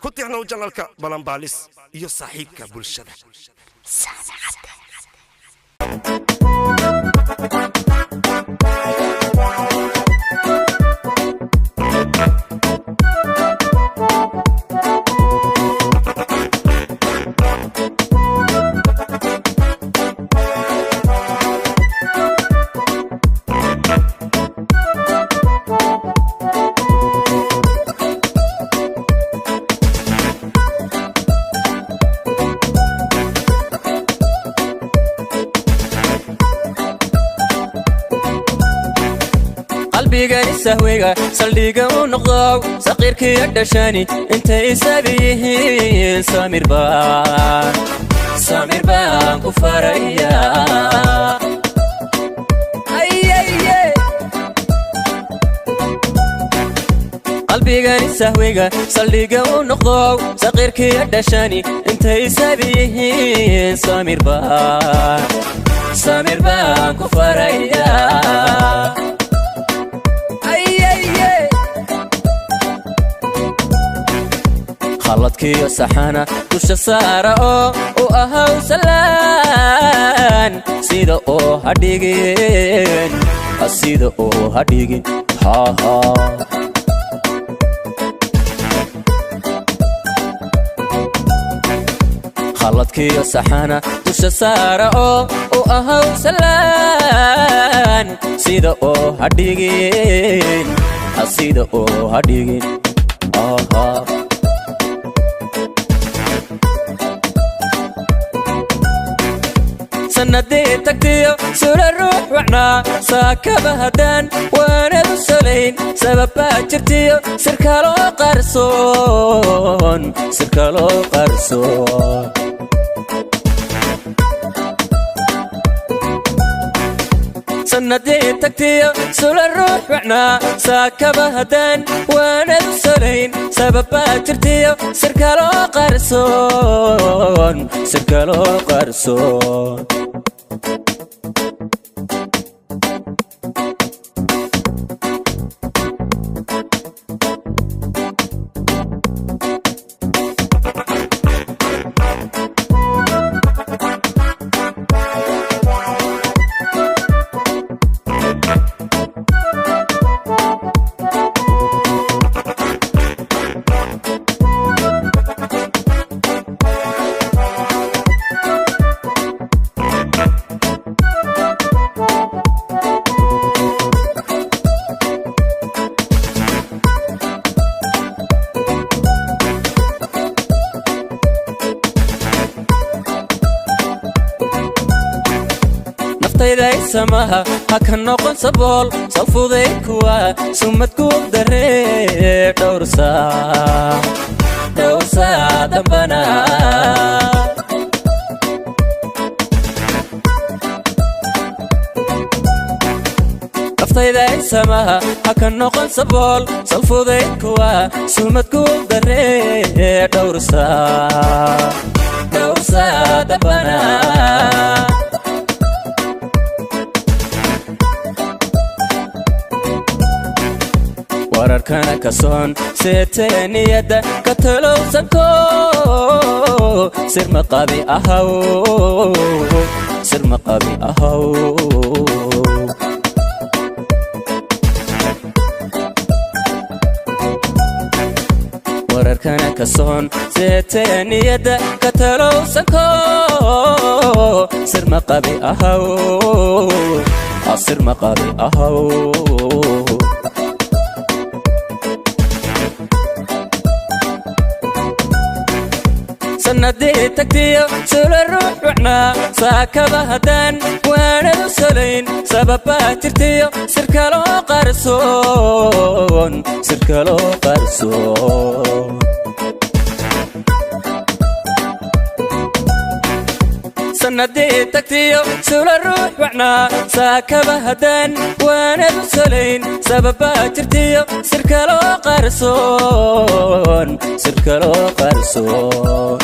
Ku tixnow janalka Balanbaalis iyo saaxiibka bulshada. Qalbigani sahwiga saldhiga u noqdow, saqiirkiyo dhashani intay isabi yihiin, samir baan, samir baan ku faraya. Qalbigani sahwiga saldhiga u noqdow, saqiirkiyo dhashani intay isabi yihiin, samir baan, samir baan ku faraya. Khaladkiyo saxana dusha saara oo u ahaw salaan, sida oo hadhigin, sida oo hadhigin haha. Khaladkiyo saxana dusha saara oo u ahaw salaan, sida oo hadhigin, sida oo hadhigin aha. Sanadii tagtiyo sula ruux wacnaa, saakaba haddaan waanadu salayn, sababbaa jirtiyo sirkaloo qarsoon, sirkaloo qarsoon. Sanadii tagtiyo sula ruux wacnaa, saakaba haddaan waanadu salayn, sababbaa jirtiyo sirkaloo qarsoon, sirkaloo qarsoon. Naftayda samaha ha ka noqon sabool, salfuday kuwa sumad ku daree, dhowrsa, dhowrsa dambana. Naftayda samaha ha ka noqon sabool, salfuday kuwa sumad ku daree, dhowrsa, dhowrsa dambana. Wararkana ka soon seetee niyadda ka talowsanko, sirma qabi ahaw, sirma qabi ahaw. Wararkana ka soon seetee niyadda ka talowsanko, sirma qabi ahaw, sirma qabi ahaw. Sanadii tagtiyo sula ruux wacnaa, saakaba haddaan waanadu salayn, sababbaa jirtiyo sirkaloo qarsoon, sirkaloo qarsoon. Sanadii tagtiyo sula ruux wacnaa, saakaba haddaan waanadu salayn, sababbaa jirtiyo sirkaloo qarsoon, sirkaloo qarsoon.